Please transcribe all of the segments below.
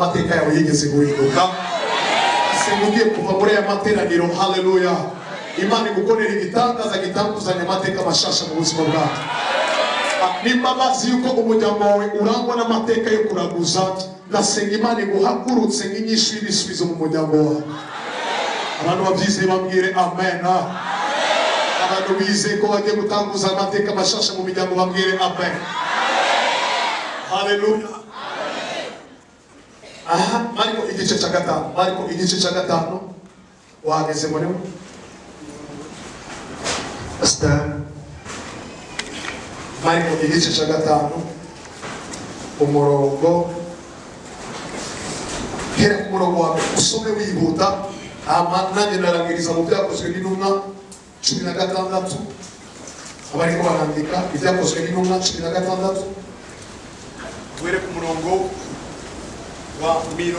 Amateka yawe yigeze guhinduka. Senga ugiye kuva muri aya materaniro, haleluya, Imana igukorera igitangaza gitandukanye, amateka mashasha mu buzima bwawe. Nimba bazi yuko umuryango wawe urangwa n'amateka yo kuraguza, ndasenga Imana iguhagurutse nk'inyishu y'ibisubizo mu muryango wawe. Abantu babyizeye bambwire amen. Abantu bizeye ko bagiye gutanguza amateka mashasha mu miryango bambwire amen. Haleluya. Aha, Mariko igice cya 5, Mariko igice cya 5, wahageze muri we? Pastor. Mariko igice cya 5, umurongo, hera ku murongo wa mbere usome wihuta, hama nanjye narangiriza mu Byakozwe n'Intumwa 16. Abariko barandika, Ibyakozwe n'Intumwa 16, duhere ku murongo wa 20,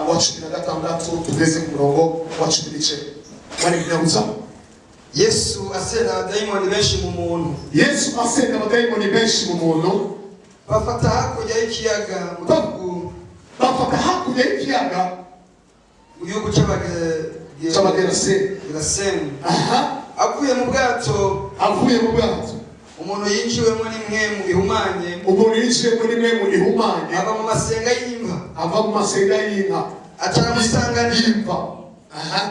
wa 16 tugeze ku murongo wa 19. Bari kunyarutsa. Yesu asenda abadayimoni benshi mu muntu. Yesu asenga abadayimoni benshi mu muntu. Bafata hakurya y'ikiyaga mu gihugu Bafata hakurya y'ikiyaga mu gihugu cy'Abageraseni. cy'Abageraseni. Aha. Avuye mu bwato, Avuye mu bwato, umuntu yinjiwemo n'impwemu ihumanye umuntu yinjiye muri mwe ihumanye ava mu masenga y'imva, ava mu masenga y'inka aca aramusanganira. Y'imva, aha.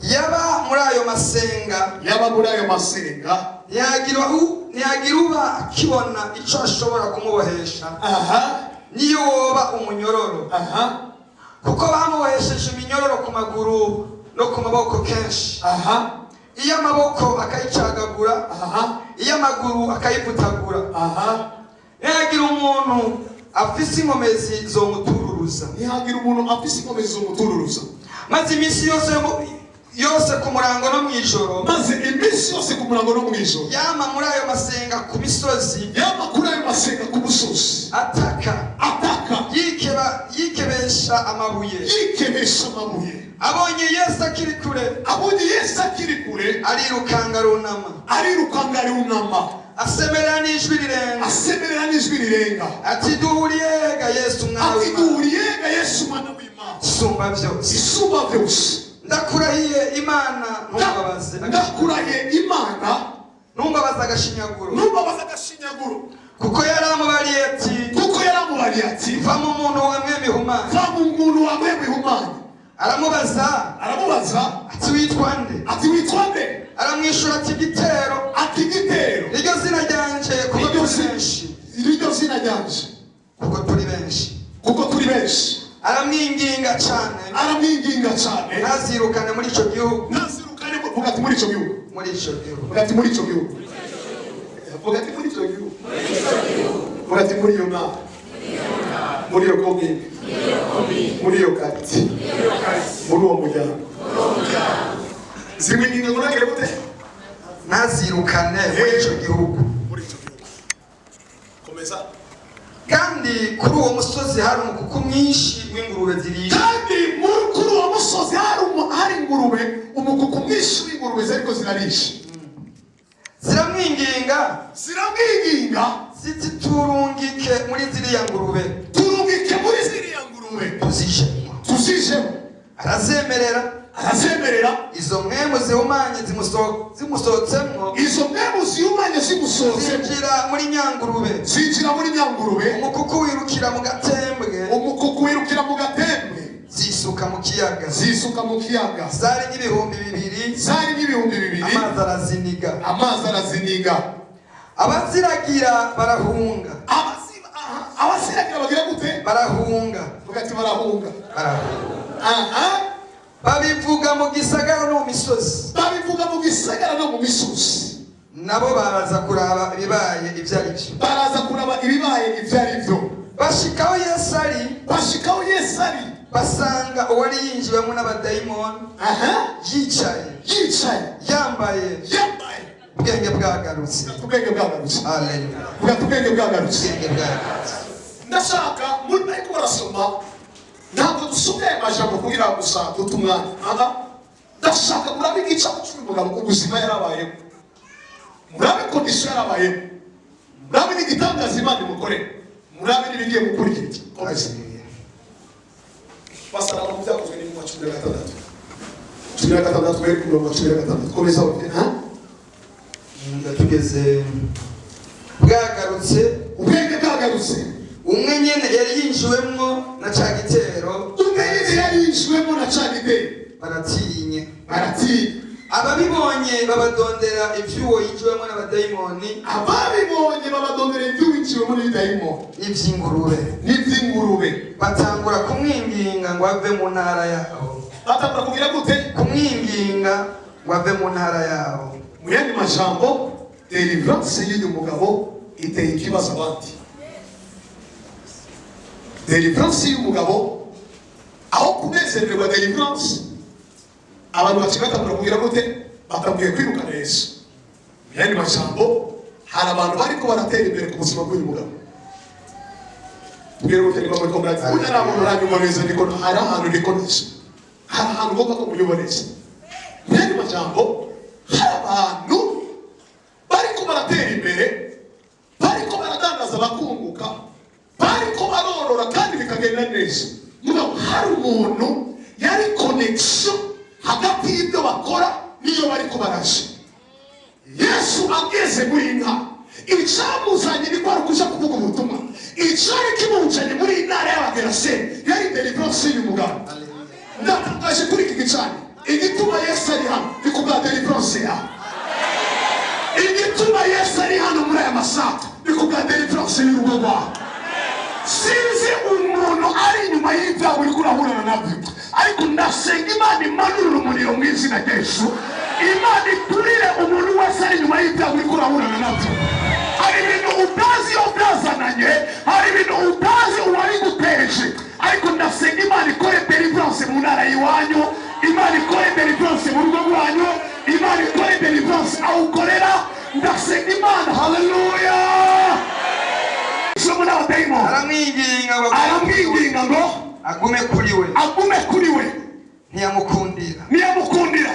Yaba muri ayo masenga, Yaba muri ayo masenga, ntiyagira uba akibona icyo ashobora kumubohesha, niyo woba umunyororo, kuko bamubohesheje iminyororo ku maguru no ku maboko kenshi, iyo amaboko akayicagagura, iyo amaguru akayivutagura. Ntihagira umuntu afise inkomezi zomutururuza. Ntihagira umuntu afise inkomezi z'umutururuza. Maze iminsi yose yose ku murango no mu ijoro, Maze iminsi yose ku murango no mu ijoro, yama muri ayo masenga ku misozi, yama kuri ayo masenga ku musozi, ataka, ataka, yikebesha amabuye. Yikebesha amabuye. Abonye Yesu akiri kure, Abonye Yesu akiri kure, arirukanga arunama, arirukanga arunama, asemerera n'ijwi rirenga, asemerera n'ijwi rirenga, ati: "Duhuriye ga Yesu, Mwana ati: w'Imana "Duhuriye ga Yesu, Mwana w'Imana Isumba byose? Isumba byose. Ndakurahiye Imana, ntumbabaze." Ndakurahiye Imana, "Ntumbabaze agashinyaguro." "Ntumbabaze agashinyaguro." Kuko yari amubariye ati: Kuko yaramubariye ati: "Va mu muntu wa mpwemu ihumanye." "Va mu muntu wa mpwemu ihumanye." Aramubaza Aramubaza ati: "Witwa nde?" ati: "Witwa nde?" Aramwishyura ati: "Gitero." Ati: "Gitero." "Niryo zina ryanje, kuko Niryo turi zina benshi." Niryo zina ryanje. "Kuko turi benshi." "Kuko turi benshi." Aramwinginga cyane Aramwinginga cyane ntazirukane muri icyo gihugu. Ntazirukane. Vuga ati: "Muri icyo gihugu." Muri icyo gihugu. Vuga ati: "Muri icyo gihugu." Vuga ati: "Muri icyo gihugu." Vuga ati: "Muri iyo ntara, muri iyo komine, muri iyo karitsiye, muri uwo muryango." Zimwinginga ngo nagire gute? Ntazirukane muri icyo gihugu. Muri icyo gihugu. Komeza. Kandi kuri uwo musozi hari umukuku mwinshi w'ingurube zirisha. Kandi kuri uwo musozi hari ingurube, umukuku mwinshi w'ingurube zariko zirarisha. Ziramwinginga Ziramwinginga ziti: "Turungike muri ziriya ngurube, "Turungike muri ziriya ngurube, tuzijemo." Tuzijemo." Arazemerera. Arazemerera. Izo mpwemu zihumanye zimusohotsemwo, Izo mpwemu zihumanye zimusohotsemo, zinjira muri nyangurube. Zinjira muri nyangurube. Umukuku wirukira mu gatembwe, Umukuku wirukira mu gatembwe, zisuka mu kiyaga. Zisuka mu kiyaga. Zari nk'ibihumbi 2. Zari nk'ibihumbi 2. Amazi araziniga. Amazi araziniga. Abaziragira barahunga. Abaziragira bagira gute? Barahunga. Vuga ati: "Barahunga." Barahunga. Aha. Babivuga mu gisagara no mu misozi. Babivuga mu gisagara no mu misozi. Nabo baraza kuraba ibibaye ibyo ari byo. Baraza kuraba ibibaye ibyo ari byo. Bashikaho Yesu ari, Bashikaho Yesu ari, basanga uwari yinjiwemo n'abadayimoni yicaye, yicaye, yambaye, yambaye, ubwenge bwagarutse. Ubwenge bwagarutse. Haleluya. Vuga ati: "Ubwenge bwagarutse." Ubwenge bwagarutse. Ndashaka muri ariko barasoma, ntabwo dusomye aya majambo kugira gusa dute umwanya. Aha, ndashaka murabe igicapo cy'uyu mugabo, ubuzima yarabayemo, murabe condition yarabayemo, murabe n'igitangaza Imana imukorera. Murabe n'ibigiye gukurikira. Komeza. Basara mu Byakozwe n'Intumwa 16, 16, guhera ku murongo wa 16. Komeza ute, ha? Tugeze bwagarutse. Ubwenge bwagarutse. Umwe nyene yari yinjiwemwo na ca gitero. Umwe nyine yari yinjiwemo na ca gitero. Baratinya. Baratinya. Ababibonye babadondera ivy'uwo yinjiwemwo n'abadayimoni. Ababibonye babadondera iby'uwinjiwemo n'ibidayimoni. N'ivy'ingurube. N'iby'ingurube. Batangura kumwinginga ngo ave mu ntara yabo. Batangura kugira gute? Kumwinginga ngo ave mu ntara yabo. Mu yandi majambo, deliverance y'uyu mugabo iteye ikibazo abandi. Deliverance y'uyu mugabo, aho kunezererwa deliverance, abantu baciye batangura kugira gute? Batanguye kwirukana Yesu. Mu yandi majambo, hari abantu bariko baratera imbere ku buzima bw'uyu mugabo. Tubwire gutya, niba muri komurati unarabona, uranyumva neza, niko hari ahantu niko neza, hari ahantu ugomba ko munyumva neza. Mu yandi majambo, hari abantu bariko baratera imbere, bariko baradandaza bakunguka, bariko barorora kandi bikagenda neza. Mugabo hari umuntu yari connexion hagati y'ibyo bakora n'iyo bariko baraje. Yesu ageze muri iyi ntara, icyamuzanye ni kwari ukuja kuvuga ubutumwa. Icyari kimuzanye muri iyi ntara y'Abageraseni yari deliverance y'uyu mugabo. Ndatangaje kuri iki gicaniro, igituma Yesu ari hano ni kubwa deliverance yawe. Igituma Yesu ari hano muri aya masaha ni kubwa deliverance y'urugo rwawe. Sinzi umuntu ari inyuma y'ibyago uriko urahurana nabyo, ariko ndasenga Imana imanurira umuriro mu izina rya Yesu. Imana iturire umuntu wese ari inyuma y'ibyago uriko urahurana nabyo. Hari ibintu utazi iyo byazananye, hari ibintu utazi uwabiguteje, ariko ndasenga Imana ikore deliverance mu ntara y'iwanyu, Imana ikore deliverance mu rugo rwanyu, Imana ikore deliverance aho ukorera. Ndasenga Imana, haleluya! Somo n'abadayimoni. Aramwinginga ngo Aramwinginga ngo agume kuri we. Agume kuri we. Ntiyamukundira. Ntiyamukundira.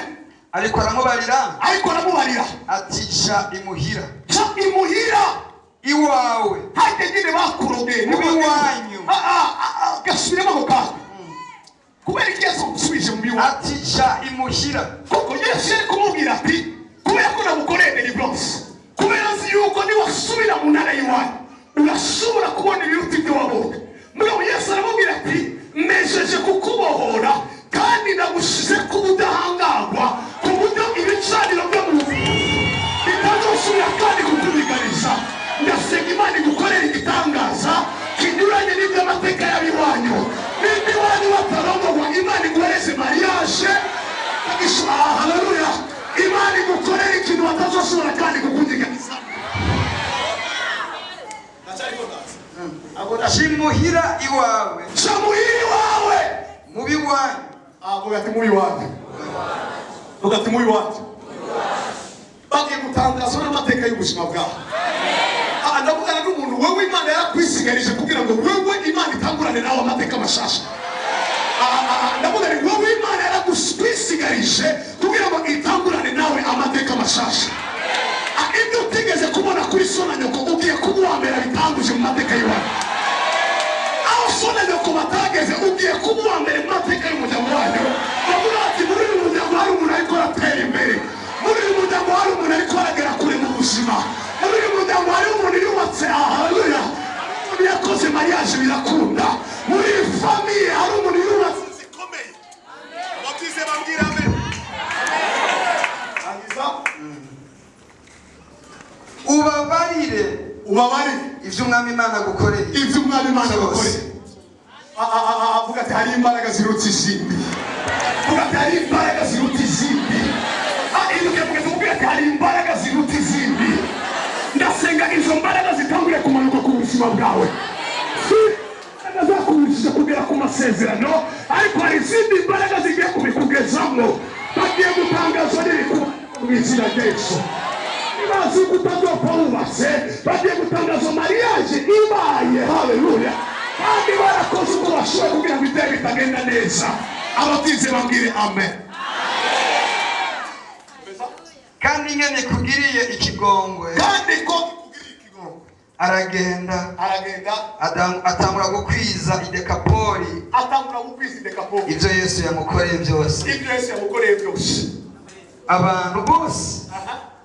Ariko aramubarira. Ariko aramubarira. Ati: "Ja imuhira." "Ca imuhira." "Iwawe." Hajya nyine bakurogeye. Mu iwanyu. Gasubiremo ako kantu. Kubera iki Yesu gusubije mu iwanyu? Ati: "Ja imuhira." Kuko Yesu yari kumubwira ati: "Kubera ko nagukoreye deliverance, kubera nzi yuko niwasubira mu ntara y'iwanyu urashobora kubona ibiruta ibyo wabonye." Mugabo Yesu aramubwira ati: "Nejeje kukubohora kandi ndagushize ku budahangarwa, ku buryo ibicaniro byo mu bitazosubira kandi kukubiganiza." Ndasenga Imana igukorera igitangaza kinyuranye n'iby'amateka y'abiwanyu. Nimba iwanyu batarongorwa, Imana iguhereze mariage. Haleluya! Imana igukorera ikintu batazosubira kandi kukuziganiza. Ja imuhira iwawe. Ca muhira iwawe. Mu biwanyu. Vuga ati: "Mubi wanyu." Vuga ati: "Mubi wanyu." Bagiye gutangazwa n'amateka y'ubuzima bwawe. Ndavugana n'umuntu: wewe Imana yarakwisigarije kugira ngo wewe Imana itangurane nawe amateka mashasha. Ndavuga ni wowe Imana yarakwisigarije kugira ngo itangurane nawe amateka mashasha. Ibyo utigeze kubona kuri so na nyoko, ugiye kuba uwa mbere bitanguje mu mateka y'iwanyu. Aho so na nyoko batageze, ugiye kuba uwa mbere mu mateka y'umuryango wanyu. Bavuga bati: "Muri uyu muryango hari umuntu ariko aratera imbere, muri uyu muryango hari umuntu ariko aragera kure mu buzima, muri uyu muryango hari umuntu yubatse." Haleluya! Umuntu yakoze mariage birakunda. Muri iyi famille hari umuntu yubatse zikomeye. Abakize bambwira amen. Rangiza. Ubabarire. Ubabarire. Ibyo Umwami Imana agukoreye. Ibyo Umwami Imana agukoreye. Avuga ati: "Hari imbaraga ziruta izindi." Avuga ati: "Hari imbaraga ziruta izindi." Ibuke mugeze mubwira ati: "Hari imbaraga ziruta izindi." Ndasenga izo mbaraga zitangure kumanuka ku buzima bwawe. Si imbaraga zakubujije kugera ku masezerano, ariko hari izindi mbaraga zigiye kubikugezamo. Bagiye gutangazwa n'ibikuba mu izina rya Yesu. Bazi ko utazopfa wubatse, bagiye gutangaza mariage ibaye. Haleluya! Kandi barakoze uko bashoboye kugira ngo ibyaha bitagenda neza. Abatize bambwire amen. Kandi ingene ikugiriye ikigongwe. Kandi ko ikugiriye ikigongwe. Aragenda, Aragenda, atangura gukwiza i Dekapoli atangura gukwiza i Dekapoli ibyo Yesu yamukoreye byose. Ibyo Yesu yamukoreye byose. Abantu bose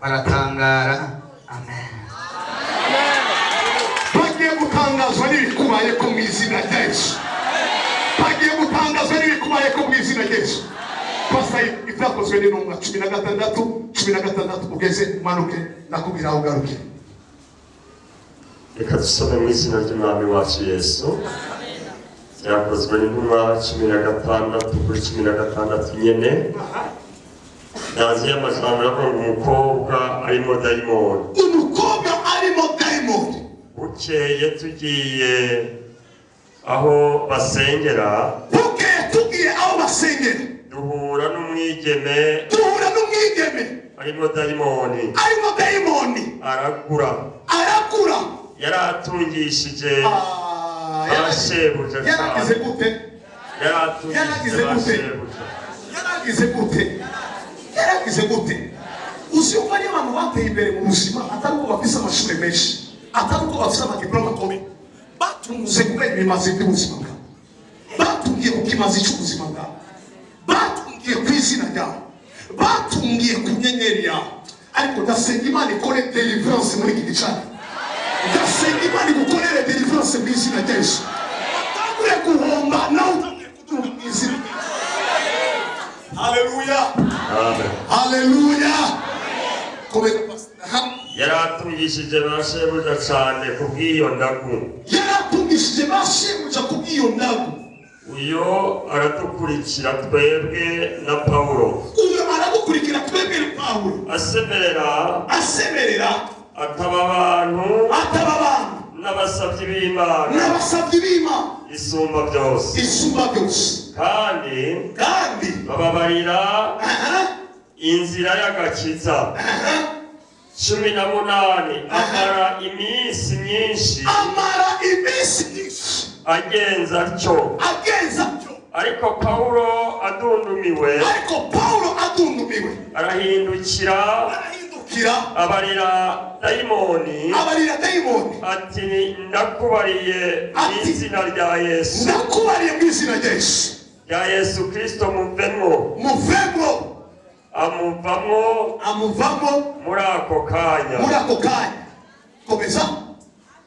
baratangara. Amen. Bagiye gutangazwa n'ibikubayeko mu izina rya Yesu. Bagiye gutangazwa n'ibikubayeko mu izina rya Yesu. Pasa, Ibyakozwe n'Intumwa 16, 16 ugeze umanuke, nakubwira aho ugaruke. Reka dusome mu izina ry'Umwami wacu Yesu. Byakozwe n'Intumwa 16 kuri 16 nyene. Ntazi y'amajambo yavuga ngo umukobwa arimo dayimoni. Umukobwa arimo dayimoni. Bukeye tugiye aho basengera, Bukeye tugiye aho basengera, duhura n'umwigeme duhura n'umwigeme arimo dayimoni, arimo dayimoni, aragura, aragura, yari atungishije Ah, ba shebuja yaragize cyane. gute? Yari atungishije Yaragize ba gute? shebuja. Yaragize gute? Yaragize gute? Uzi yuko ari abantu bateye imbere mu buzima atari uko bafise amashuri menshi, atari uko bafise amadiplome akomeye. Batunze kubera ibimazi by'ubuzima bwabo, batungiye ku kimazi cy'ubuzima bwabo, batungiye ku izina ryawe, batungiye ku nyenyeri yawe. Ariko ndasenga Imana ikore deliverance muri iki gicaniro. Ndasenga Imana igukorere deliverance mu izina rya Yesu. Utangure guhomba, nawe utangure kuduga mu izina rya Yesu. Haleluya! Amen. Haleluya! Komeza, pastor. Aha. Yari atungishije ba shebuja cyane ku bw'iyo ndagu. Yaratungishije ba shebuja ku bw'iyo ndagu. Uyo aradukurikira twebwe na Pawulo, Uyo aradukurikira twebwe na Pawulo, asemerera, asemerera, ataba abantu ataba abantu n'abasabyi b'Imana n'abasabyi b'Imana isumba byose, isumba byose, kandi kandi bababarira inzira y'agakiza. 18 Amara iminsi myinshi Amara iminsi myinshi agenza atyo. Agenza atyo. Ariko Pawulo adundumiwe, Ariko Pawulo adundumiwe, arahindukira, arahindukira, abarira dayimoni, abarira dayimoni, ati: "Ndakubariye mu Ati, izina rya Yesu, "Ndakubariye mu izina rya Yesu, rya Yesu Kristo, muvemwo." Muvemo. Amuvamwo Amuvamo muri ako kanya. Muri ako kanya. Komeza.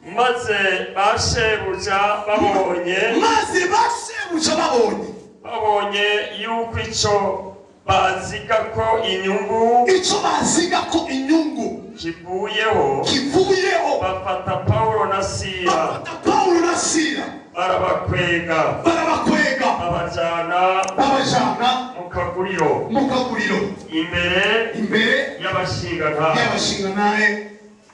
Maze ba shebuja babonye, Maze ba shebuja babonye, babonye yuko ico baziga ko inyungu icyo baziga ko inyungu kivuyeho, kivuyeho, bafata Pawulo na Sila, bafata Pawulo na Sila, barabakwega, barabakwega, babajana babajana mu kaguriro, mu kaguriro, imbere imbere y'abashingantahe, y'abashingantahe,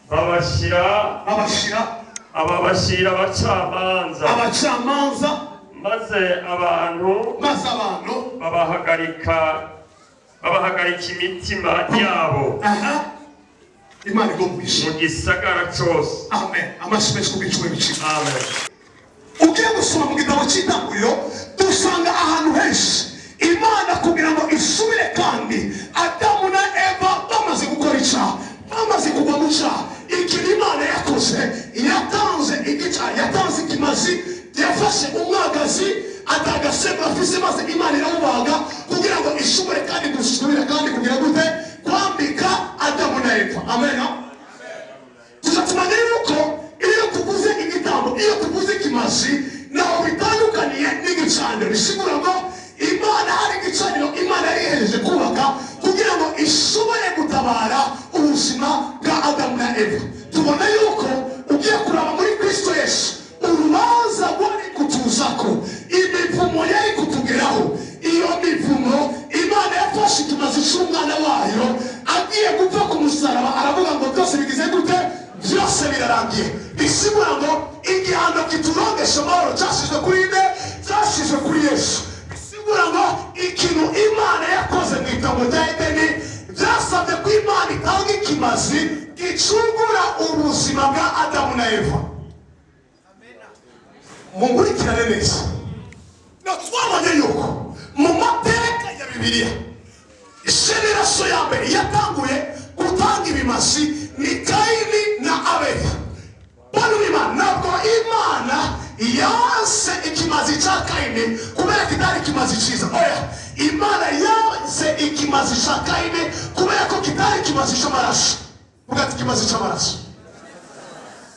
babashyira babashira ababashyira abacamanza. Abacamanza. Maze abantu Maze abantu babahagarika imitima yabo Aha, Imana igomwisha. mu gisagara cose. Amen. Amashyi menshi ku bicumi bicika. Amen. Ugiye gusoma mu gitabo cy'Itanguriro, dusanga ahantu henshi Imana kugira ngo isubire kandi Adamu na Eva bamaze gukora icyaha, bamaze kugwa mu cyaha, ikintu Imana yakoze, yatanze igica, yatanze ikimazi. Yafashe umwagazi atagasema afise, maze Imana irawubaga kugira ngo ishobore kandi gusubira kandi kugira gute? Kwambika Adamu na Eva. Amen. Tuza tumenya yuko iyo tuvuze igitambo, iyo tuvuze ikimazi, ntaho bitandukaniye n'igicaniro. Bisigura ngo Imana hari igicaniro Imana yari kubaka kugira ngo ishobore gutabara ubuzima bwa Adamu na Eva. Tubona yuko ugiye kuraba muri Kristo Yesu, urubanza rwari kutuzako, imivumo yari kutugeraho, iyo mivumo Imana yafashe ikimazi cy'umwana wayo agiye gupfa ku musaraba, aravuga ngo byose bigize gute? Byose birarangiye. Bisigura ngo igihano kiturongesha amahoro cyashyizwe kuri nde? Cyashyizwe kuri Yesu. Bisigura ngo ikintu Imana yakoze mu itongo rya Edeni, byasabye ko Imana itanga ikimazi gicungura ubuzima bwa Adamu na Eva. Munkurikirane neza. No twabonye yuko mu mateka ya Bibiliya, génération ya mbere yatanguye gutanga ibimazi ni Kayini na Abeli. Bari ikimazi cyiza. Oya, Imana yanze ikimazi cya Kayini kubera ko kitari ikimazi cy'amaraso. Vuga ati ikimazi cy'amaraso.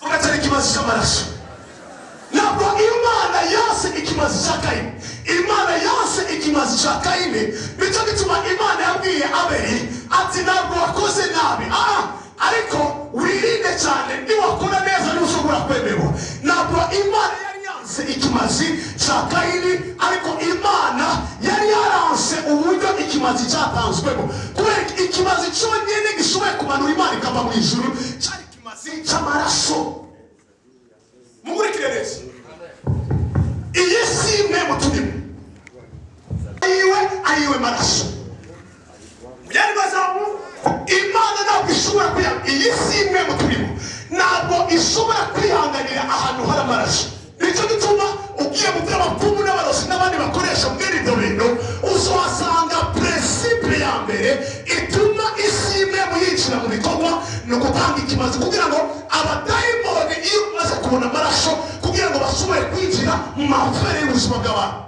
Vuga ati ikimazi cy'amaraso. Ntabwo Imana yanse ikimazi cya Kayini, Imana yanse ikimazi cya Kayini. Nicyo gituma Imana yabwiye Abeli ati: "Ntabwo wakoze nabi, ariko wirinde cyane, niwakora neza ntushobora kwemerwa." Ntabwo Imana yari yanse ikimazi cya Kayini, ariko Imana yari yaranse uburyo ikimazi cyatanzwemo, kubera ikimazi cyonyine gishoboye kumanura Imana ikava mu ijuru cyari ikimazi cy'amaraso. Mumurikire neza, iyi si imwe mu turimo ayiwe ayiwe maraso. Mu yandi magambo, Imana ntabwo ishobora kwiha iyi si imwe mu turimo, ntabwo ishobora kwihanganira ahantu hari amaraso. Nicyo gituma ugiye mu by'abapfumu n'abarozi n'abandi bakoresha mwene ibyo bintu, uzohasanga principe ya mbere ituma isi imwe muyinjira mu bikorwa ni ugutanga ikimazi, kugira ngo abadayimoni iyo bamaze kubona amaraso, kugira ngo bashobore kwinjira mu mafere y'ubuzima bw'abantu.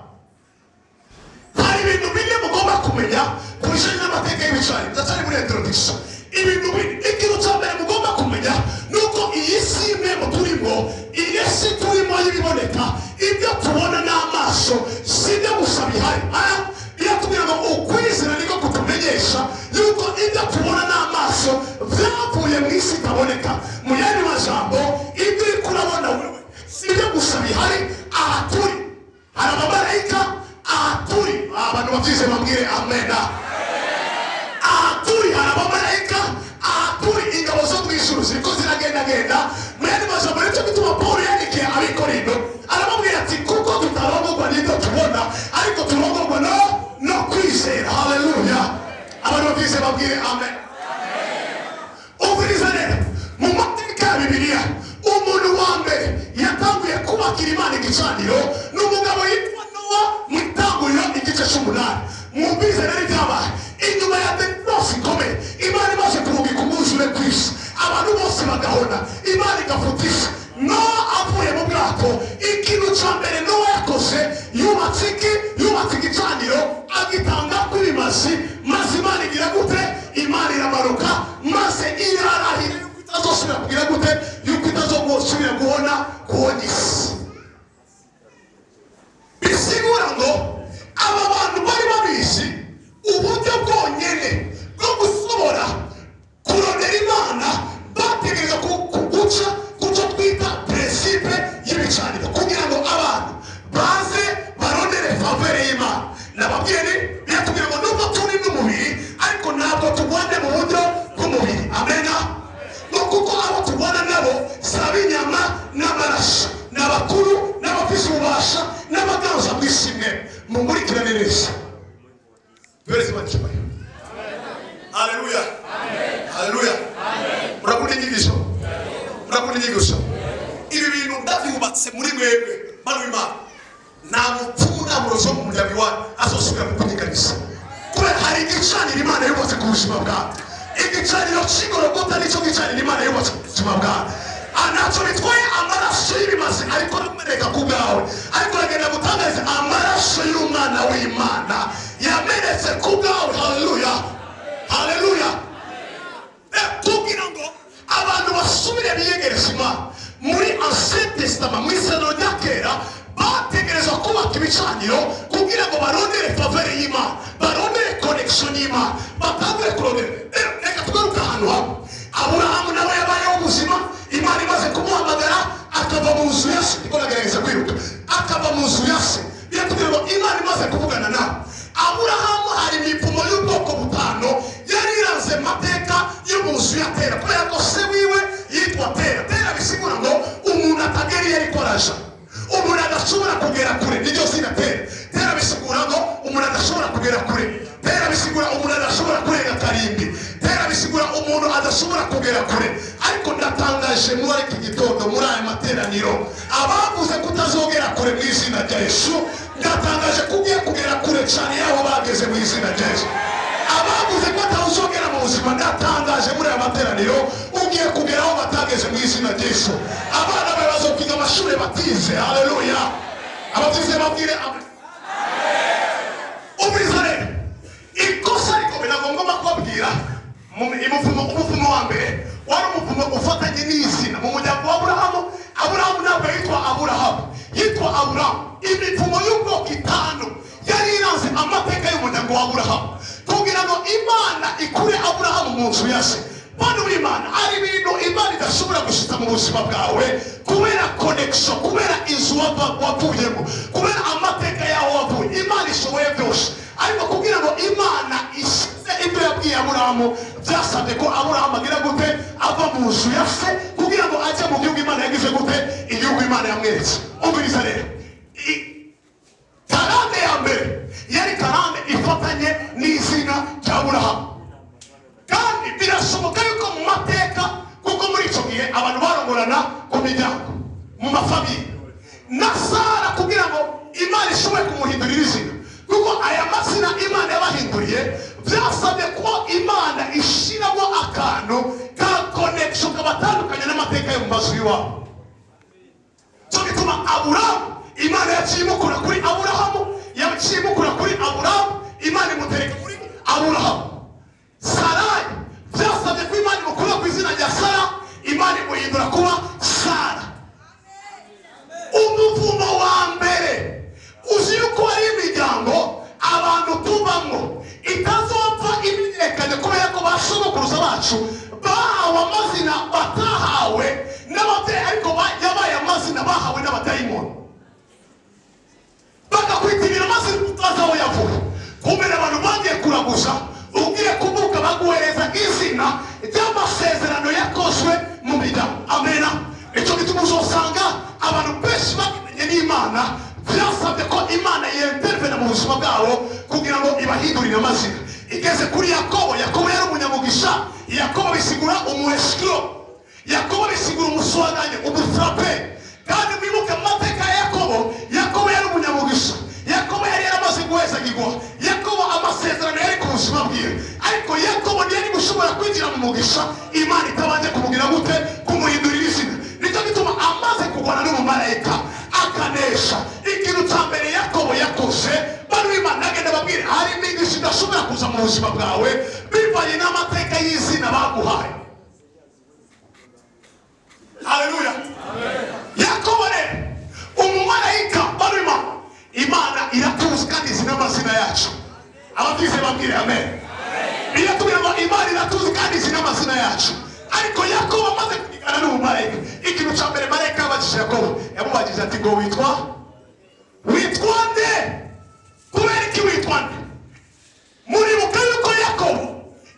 Hari ibintu bine mugomba kumenya ku bijyanye n'amateka y'ibicaniro. Ndacyari muri introduction. Ibintu bine. Ikintu cya mbere mugomba kumenya ni uko iyi si imwe mu turimo, iyi si turimo y'ibiboneka, ibyo tubona n'amaso, si ibyo gusa bihari. Biratubwira ngo ukwizera niko kutumenyesha yuko ibyo tubona n'amaso byavuye mu isi itaboneka. Mu yandi majambo, ibyo uri kurabona wewe si ibyo gusa bihari. Aha turi hari abamarayika. Aha turi, abantu babyize bambwire amena. Aha turi hari abamarayika. Aha turi ingabo zo mu ijuru ziriko ziragendagenda. Mu yandi majambo, nicyo gituma Paul yandikiye Abikorinto arababwira ati: "Kuko tutarongorwa n'ibyo tubona, ariko turongorwa no kwizera." Haleluya! Abantu babyize babwire amen. Umviriza rero, mu mateka ya Bibiliya, umuntu wa mbere yatanguye kubakira Imana igicaniro ni umugabo yitwa Nowa, mu Itanguriro igice cy'umunani. Mwumvirize rero ibyabaye inyuma ya détresse ikomeye. Imana imaze kurungika umwuzure ku isi, abantu bose bagahona, Imana igafuta isi, Nowa avuye mu bwato, ikintu cya mbere Nowa yakoze, yubatse iki? Yubatse igicaniro, agitanga kw'ibimazi. Maze Imana igira gute? Imana iramanuka, maze irarahira yuko itazosubira kugira gute? Yuko itazosubira guhona isi. Bisigura ngo aba bantu bari babizi uburyo bwonyene bwo gushobora kurondera Imana, bategereza guca kucyo twita principe y'ibicaniro, kugira ngo abantu baze barondere faveur y'Imana. Nababwiye ni biratubwira ngo nubwo turi n'umubiri, ariko ntabwo turwane mu buryo bw'umubiri. Amena. No kuko abo turwana nabo si ab'inyama n'amaraso, ni abakuru n'abafise ububasha n'abaganza mu isi imwe. Mumurikirane neza, duhereze Imana icyubahiro. Haleluya, haleluya! Murakunda inyigisho? Murakunda inyigisho? Ibi bintu ndabyubatse muri mwebwe, bano b'Imana. Nta mupfumu, nta murozi wo mu muryango iwanyu azosubira kukunyiganisa, kubera hari igicaniro Imana yubatse ku buzima bwawe. Igicaniro cy'Igorogota nicyo gicaniro Imana yubatse ku buzima bwawe. Ntacyo bitwaye amaraso y'ibimazi ariko arameneka ku bwawe, ariko uragenda gutangariza amaraso y'umwana w'Imana yamenetse ku bwawe. Haleluya, haleluya! Kugira ngo abantu basubire biyegereza Imana, muri Ancien Testament, mu Isezerano rya Kera, bategerezwa kubaka ibicaniro kugira ngo barondere faveur y'Imana, barondere connexion y'Imana, batangure kurondera. Reka tugaruke ahantu hamwe. Aburahamu nawe yabayeho ubuzima. Imana imaze kumuhamagara akava mu nzu ya se, niko nagerageza kwiruka, akava mu nzu ya se, biratubwira ngo Imana imaze kuvugana nawe Aburahamu, hari imivumo y'ubwoko butanu yari iranze mateka yo mu nzu ya Tera, kubera ko se wiwe yitwa Tera. Tera bisigura ngo umuntu atagera iyo ariko araja, umuntu adashobora kugera kure. Niryo zina Tera. Tera bisigura ngo umuntu adashobora kugera kure. Tera bisigura umuntu adashobora kurenga karimbi. Tera bisigura umuntu adashobora kugera kure. Ariko ndatangaje muri iki gitondo, muri aya materaniro, abavuze ko utazogera kure, mu izina rya Yesu ndatangaje ko ugiye kugera kure cyane y'aho bageze, mu izina rya Yesu. Abavuze ko atawuzogera mu buzima, ndatangaje muri aya materaniro, ugiye kugera aho batageze, mu izina rya Yesu. Abana bawe bazokwiga amashuri batize. Haleluya! Ababyize babwire amen. Umuvumo wa mbere wari umuvumo ufatanye n'izina mu muryango wa Aburahamu. Aburahamu ntabwo yitwa Aburahamu, yitwa Aburahamu. Imivumo y'ubwoko itanu yari iranze amateka y'umuryango wa Aburahamu kugira ngo Imana ikure Aburahamu mu nzu ya se. Bana b'Imana, ari ibintu Imana idashobora gushitsa mu buzima bwawe kubera connection, kubera inzu wavuyemo, kubera amateka yaho wavuye. Imana ishoboye byose, ariko kugira ngo Imana ishize ibyo yabwiye Aburahamu, byasabye ko Aburahamu agira gute? Ava mu nzu ya se kugira ngo ajye mu gihugu Imana yagize gute? Igihugu Imana yamweretse. Umviriza rero, karande ya mbere yari karande ifatanye n'izina rya Aburahamu. Kandi birashoboka yuko mu mateka, kuko muri icyo gihe abantu barongorana ku miryango, mu ma famille, na Sara kugira ngo Imana ishobore kumuhindurira izina, kuko aya mazina Imana yabahinduriye byasabye ko Imana ishiramo akantu ka connection kabatandukanye n'amateka yo mu mazu y'iwabo. Cyo gituma Aburahamu Imana yaciye imukura kuri Aburahamu, yaciye imukura kuri Aburahamu, Imana imutereka kuri Aburahamu. Sarayi byasabye ko Imana imukura ku izina rya Sara, Imana imuhindura kuba Sara. Umuvumo wa mbere, uzi yuko hari imiryango abantu tubamo itazopfa imenyekanye kubera ko ba sogokuruza bacu bahawe amazina batahawe n'ababyeyi, ariko yabaye amazina bahawe n'abadayimoni, bakakwitirira amazina utazi aho yavuye. Kumena abantu bagiye kuraguza, ugiye kuvuka baguhereza izina ry'amasezerano yakozwe mu miryango. Amena. Icyo gituma uzosanga abantu benshi bakimenye n'Imana, byasabye ko Imana yentervena mu buzima bwabo kugira ngo ibahindurire amazina. Igeze kuri Yakobo, Yakobo yari umunyamugisha. Yakobo bisigura umu escroc, Yakobo bisigura umuswaganye, umufrape. Kandi mwibuke amateka ya Yakobo. Yakobo yari umunyamugisha, Yakobo yari yaramaze guhezagirwa, Yakobo amasezerano yari ku buzima bwiwe, ariko Yakobo ntiyari gushobora kwinjira mu mugisha Imana itabanje kumugira gute? Kumuhindurira izina. Nicyo gituma amaze kurwana n'umumarayika akanesha, ikintu cya mbere Yakobo yakoze, bari b'Imana, agenda ababwire, hari imigisha idashobora kuza mu buzima bwawe bivanye n'amateka y'izina baguhaye. Haleluya. Yakobo rero, umumarayika barimo, Imana iratuzi kandi izi n'amazina yacu. Ababyize babwire amen. Iratubwira ngo Imana iratuzi kandi izi n'amazina yacu. Ariko Yakobo amaze kuvugana n'umumarayika, ikintu cya mbere marayika yabajije Yakobo, yamubajije ati ngo witwa nde? Kubera iki witwa nde? Muribuka yuko Yakobo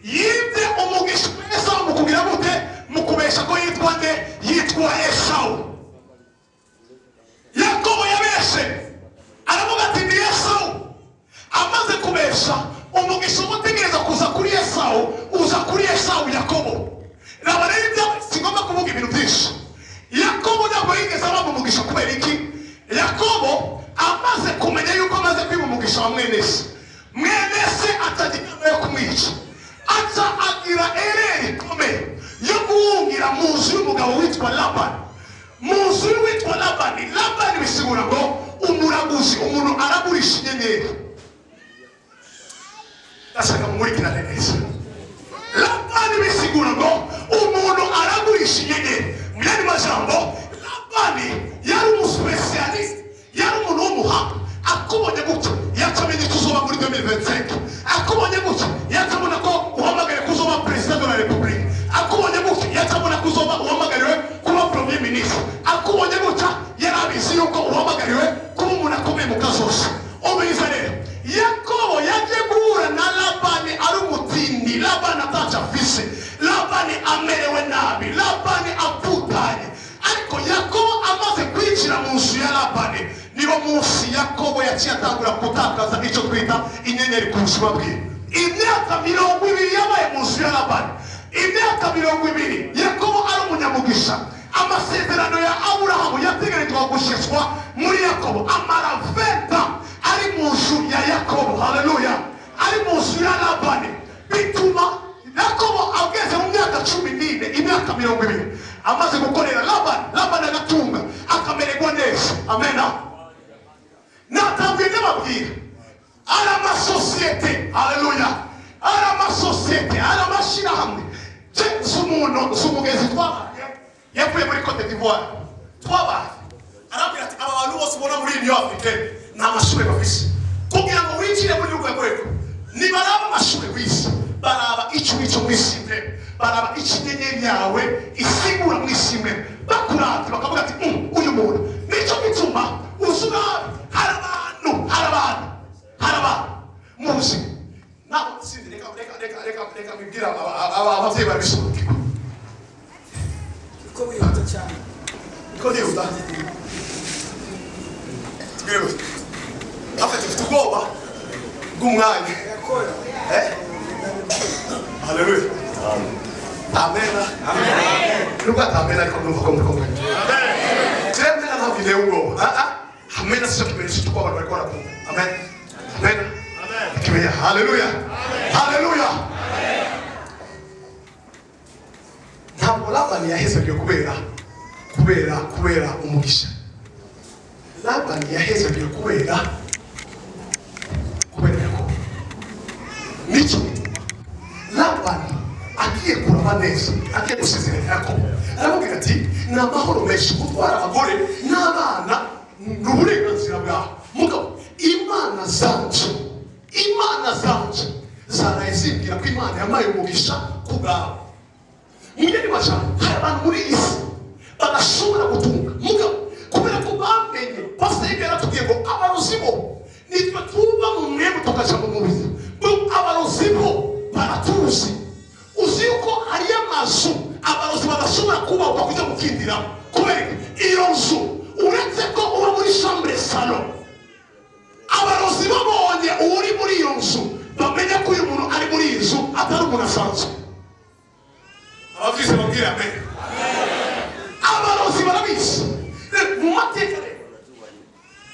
yibye umugisha wa Esawu mu kugira gute? Mu kubesha ko yitwa nde? Yitwa Esawu. Yakobo yabeshe aravuga ati ni Esawu. Amaze kubesha, umugisha uba utegereza kuza kuri Esawu uza kuri Esawu Yakobo. Raba rero ibyo, singomba kuvuga ibintu byinshi. Yakobo ntabwo yigeze aba mu mugisha. Kubera iki? Yakobo amaze kumenya yuko amaze kwiba umugisha wa mwene se, mwene se atajya inama yo kumwica, aca agira erreur ikomeye yo guhungira mu nzu y'umugabo witwa Labani. Mu nzu y'uwitwa Labani, Labani bisigura ngo umuraguzi, umuntu aragurisha inyenyeri. Ndashaka mumurikirane neza. Labani bisigura ngo umuntu aragurisha inyenyeri. Mu yandi majambo, Labani yari umu spécialiste, yari umuntu w'umuhanga. Akubonye gutya yaca amenya icyo uzoba muri 2025. Akubonye gutya yaca abona ko uhamagariwe ko uzoba président de la République. Akubonye gutya yaca abona ko uzoba uhamagariwe kuba premier ministre. Akubonye gutya yari abizi yuko uhamagariwe kuba umuntu akomeye mu kazoza. Umviriza rero, Yakobo yagiye guhura na Labani ari umutindi, Labani ataco afise, Labani amerewe nabi, Labani apfutanye. Ariko Yakobo amaze kwinjira mu nzu ya Labani, niwo munsi Yakobo yaciye atangura gutakaza icyo twita inyenyeri ku buzima bwiwe. Imyaka 20 yabaye mu nzu ya Labani, imyaka 20 Yakobo ari umunyamugisha. Amasezerano ya Aburahamu yategerejwe gushishwa muri Yakobo, amara 20 ari mu nzu ya Yakobo, haleluya, ari mu nzu ya Labani. Bituma Yakobo ageze mu myaka 14, imyaka 20 amaze gukorera Labani, Labani agatunga, akamererwa neza. Amena. Natanguye ndababwira, ari amasosiyete, haleluya, ari amasosiyete, ari amashyirahamwe. Yavuye muri Cote d'Ivoire, twabaye, arambwira ati: "Aba bantu bose ubona muri Union Africaine nta mashuri bafise. Kugira ngo winjire muri urwo rwego, nibaraba amashuri wize, baraba icyo wico muri simwe, baraba icyo inyenyeri yawe isigura muri simwe, bakurate bakavuga ati: uyu muntu." Nicyo gituma uzi urabe hari abantu, hari abantu, hari abantu muzi ntabwo sinzi. Reka, reka, reka, reka, reka mbibwira ababyeyi babisobanukirwa. Uko wihuta cyane. Niko ndihuta, tubwire gutya afite, mfite ubwoba bw'umwanya. Yakora. Eh, haleluya, amena. Nubwo atamena, ariko ndumva ko muri kumwe. Jewe ntabwo inteye ubwoba. Ah ah, amena si cyo kimenyetso cy'uko abantu bariko barakumva. Amen, amen, kimenya. Haleluya, haleluya. Ntabwo Labani yahezagiwe kubera umugisha. Labani yahezagiwe kubera Yakobo. Nicyo gituma Labani agiye kuraba neza, agiye gusezerera Yakobo, aramubwira ati: "Ni amahoro menshi gutwara abagore n'abana, ni uburenganzira bwawe. Mugabo imana zanje, imana zanje zaraye zimbwira ko Imana yampaye umugisha ku bwawe." Mwene majambo, hari abantu muri iyi si badashobora gutunga, mugabo kubera ko bamenye, pasiteri yaratubwiye ngo abarozi bo nitwe tuva mu mwembe tukaja mu mubiri, ngo abarozi bo baratuzi. Uzi yuko hariyo amazu abarozi badashobora kubakwa kujya gukindiramo? Kubera iki? Iyo nzu, uretse ko uba muri chambre salon, abarozi babonye uri muri iyo nzu bamenya ko uyu muntu ari muri iyi nzu atari umuntu asanzwe. Abavise babwira amen. Abarozi barabizi. Rero, mu mateka rero,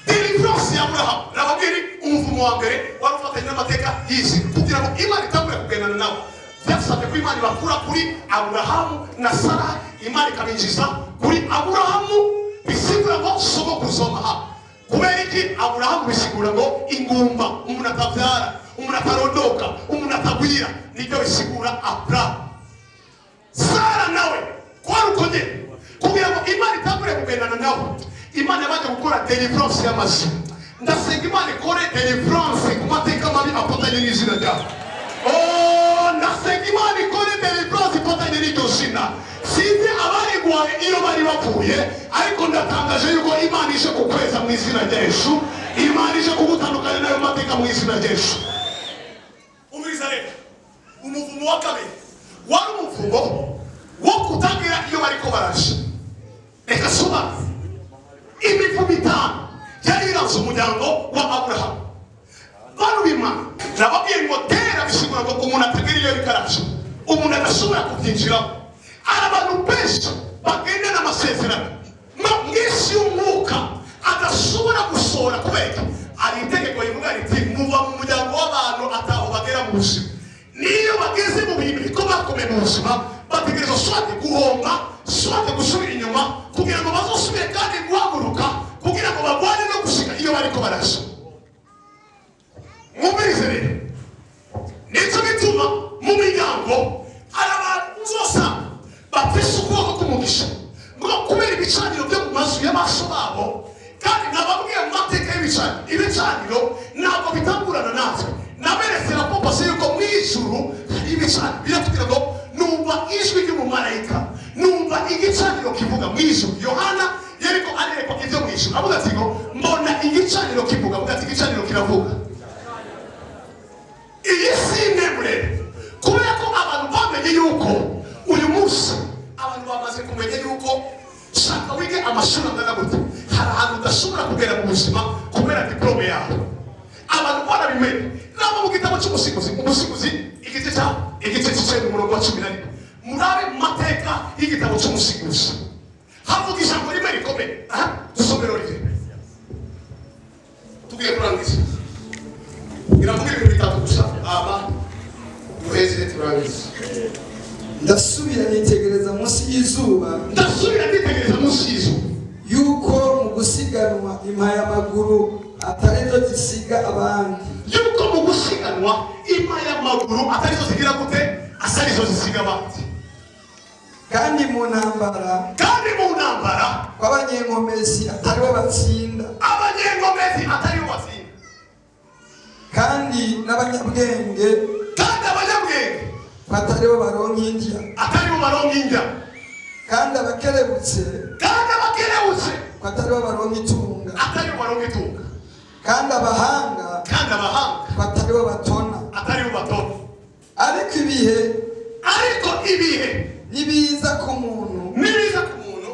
deliverance ya Aburahamu, nababwira, umuvumo wa mbere wari ufatanye n'amateka y'isi. Kugira ngo Imana itangure kugendana nawe, byasabye ko Imana ibakura kuri Aburahamu na Sara, Imana ikabinjiza kuri Aburahamu, bisigura ngo sogokuruza w'amahanga. Kubera iki? Aburahamu bisigura ngo ingumba, umuntu atabyara, umuntu atarondoka, umuntu atagwira, nibyo bisigura Aburahamu. Sara nawe kwari uko nyene. Kugira ngo Imana itangure kugendana nawe, Imana yabanje gukora deliverance y'amazu. Ndasenga Imana ikore deliverance ku mateka mabi afatanye n'izina ryawe. Oh, ndasenga Imana ikore deliverance ifatanye n'iryo zina. Sinzi abarigwaye iyo bari bapfuye, ariko ndatangaje yuko Imana ije kukweza mu izina rya Yesu. Imana ije kugutandukanya n'ayo mateka mu izina rya Yesu. Umviriza rero, umuvumo wa kabiri wari umuvumo wo kutagira iyo bariko baraja. Reka sobanura. Imivumo 5 yari iranze umuryango wa Aburahamu. Bantu b'Imana, nababwiye ngo tera bisigura ngo umuntu atagira iyo ariko araja, umuntu adashobora kubyinjiramo. Hari abantu benshi bagendana amasezerano mu isi y'umwuka adashobora gusohora. Kubera iki? Hari itegeko rivuga riti: "Muva mu muryango w'abantu ataho bagera mu buzima." Niyo bageze mu bintu bikomakomeye mu buzima, bategereza soit guhomba, soit gusubira inyuma, kugira ngo bazosubire kandi guhaguruka, kugira ngo bagwane no gushika iyo bariko baraja. Mwumvirize rero, nicyo gituma mu miryango hari abantu uzosanga bafise ukuboko k'umugisha, ngo kubera ibicaniro byo mu mazu y'amaso babo. Kandi nababwiye mu mateka y'ibicaniro, ibicaniro ntabwo bitangurana natwe. Naberetse raporo yuko mu ijuru hari ibicaniro. Biratubwira ngo: "Numva ijwi ry'umumarayika, numva igicaniro kivuga mu ijuru." Yohana yariko arerekwa ibyo mu ijuru, avuga ati ngo: "Mbona igicaniro kivuga." Avuga ati: "Igicaniro kiravuga." Iyi si intebure, kubera ko abantu bamenye yuko uyu munsi abantu bamaze kumenya yuko shaka wige amashuri angana gute, hari ahantu udashobora kugera mu buzima kubera diplôme yawe. Abantu barabimenye. Nabo mu gitabo cy'Umusigizi, Umusigizi igice cy'9, umurongo wa 11, murabe mu mateka y'igitabo cy'Umusigizi, havuga ijambo rimwe rikomeye. Aha dusomero rye tugiye kurangiza. Iravuga ibintu bitatu gusa, ama duheze turangize. Ndasubira nitegereza munsi y'izuba, Ndasubira nditegereza munsi y'izuba, yuko mu gusiganwa impayamaguru atari zo zisiga abandi. Yuko mu gusiganwa impayamaguru atari zo zigira gute? Atari zo zisiga abandi. Kandi mu ntambara, Kandi mu ntambara, ko abanyenkomezi atari bo batsinda, abanyengomezi atari bo batsinda, kandi n'abanyabwenge kandi abanyabwenge ko atari bo baronka indya, atari bo baronka indya, kandi abakerebutse kandi abakerebutse ko atari bo baronka itunga, atari bo baronka itunga, kandi abahanga kandi abahanga ko atari bo batona, atari bo batona, ariko ibihe ariko ibihe nibiza ku muntu, nibiza ku muntu,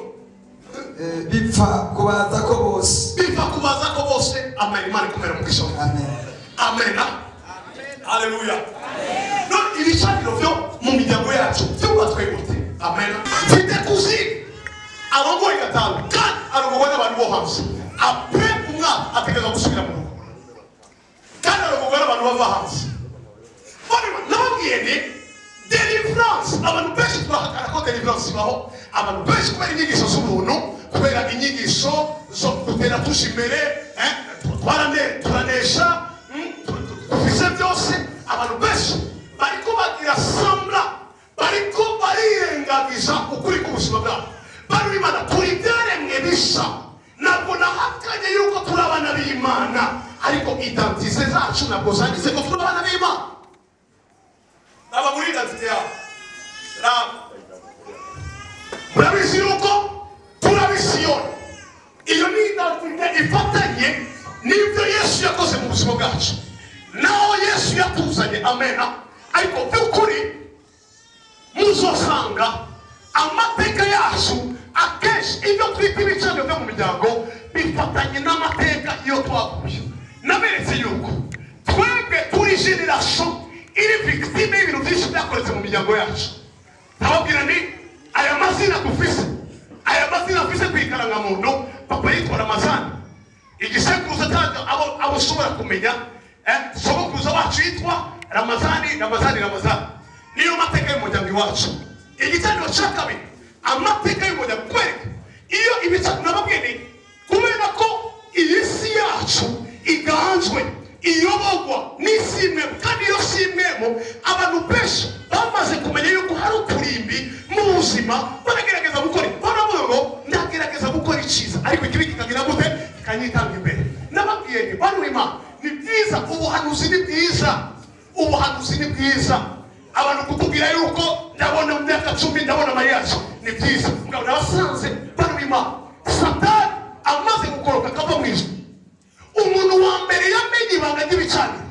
bipfa kubaza ko bose. Biva kubaza ko bose. Amen. Imana ikomera umugisha. Amen. Amen, haleluya. None ibicaniro byo mu miryango yacu byubatswe gute? Amen. Mfite cousine arongoye gatanu, kandi arongorwa n'abantu bo hanze. Après umwaka ategereza gusubira mu rugo, kandi arongorwa n'abantu bava hanze. Nababwiye ni deliverance. Abantu benshi turahakana ko deliverance ibaho. Abantu benshi, kubera inyigisho z'ubuntu, kubera inyigisho zo gutera tusha imbere, turanesha, dufise byose, abantu benshi bariko bagira semblant, bariko barirengagiza ukuri k'ubuzima bwabo. Bari Imana, turi ibyaremwe bisa. Ntabwo nahakanye yuko turi abana b'Imana, ariko identité zacu ntabwo zanditse ko turi abana b'Imana. Naba muri identité yabo. Raba, murabizi yuko turi abisiyoni. Iyo ni identité ifatanye n'ibyo Yesu yakoze mu buzima bwacu, naho Yesu yatuzanye. Amena. Ariko by'ukuri muzosanga amateka yacu akenshi, ibyo twita ibicaniro byo mu miryango, bifatanye n'amateka iyo twaguye. Naberetse yuko twebwe turi génération iri victime y'ibintu byinshi byakoretse mu miryango yacu. Ndababwira ni aya mazina dufise, aya mazina afise ku ikarangamuntu. Papa yitwa Ramazani, igisekuruza cyangwa abo ushobora kumenya, sogokuruza wacu yitwa Ramazani, Ramazani, Ramazani. Niyo mateka y'umuryango iwacu. Igicaniro cya kabiri, amateka y'umuryango kwereka iyo ibicaniro. Nababwiye ni kubera ko iyi si yacu iganzwe, iyoborwa n'isi imwe, kandi iyo si imwemo abantu benshi bamaze kumenya yuko hari uturimbi mu buzima. Baragerageza gukora, baravuga ngo ndagerageza gukora icyiza, ariko ikibi kikagira gute? Kikanyitanga imbere. Nababwiye nti bantu Imana, ni byiza, ubuhanuzi ni bwiza, ubuhanuzi ni bwiza. Abantu kutubwira yuko ndabona mu myaka 10 ndabona mariage, ni byiza. Mugabo nabasanze, bantu Imana, Satani amaze gukoroka akava mu ijuru, umuntu wa mbere yamenye ibanga ry'ibicaniro.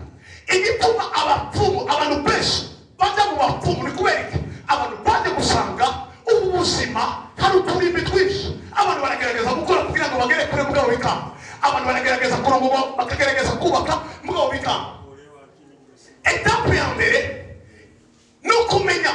Igituma abapfumu, abantu benshi bajya mu bapfumu ni kubera iki? Abantu bajya gusanga ubu buzima hari uturimbi twinshi. Abantu baragerageza gukora kugira ngo bagere kure, mugabo bikanga. Abantu baragerageza kurongorwa, bakagerageza kubaka, mugabo bikanga. Étape ya mbere ni ukumenya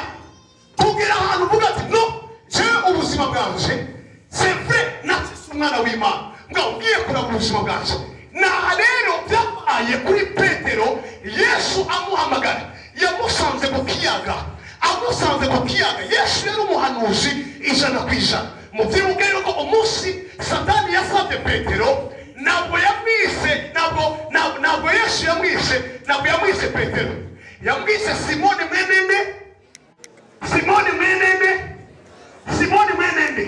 kugera ahantu uvuga ati: "No, jewe ubuzima bwanje, c'est vrai, natise umwana w'Imana, mugabo ugiye kuraba ubuzima bwanje." Naha rero byabaye kuri Petero. Yesu amuhamagara yamusanze ku kiyaga. Amusanze ku kiyaga, Yesu yari umuhanuzi 100%. Mubyibuke yuko umunsi Satani yasabye Petero, ntabwo yamwise, ntabwo Yesu yamwise, ntabwo yamwise Petero, yamwise Simoni mwenende, Simoni mwenende, Simoni mwenende,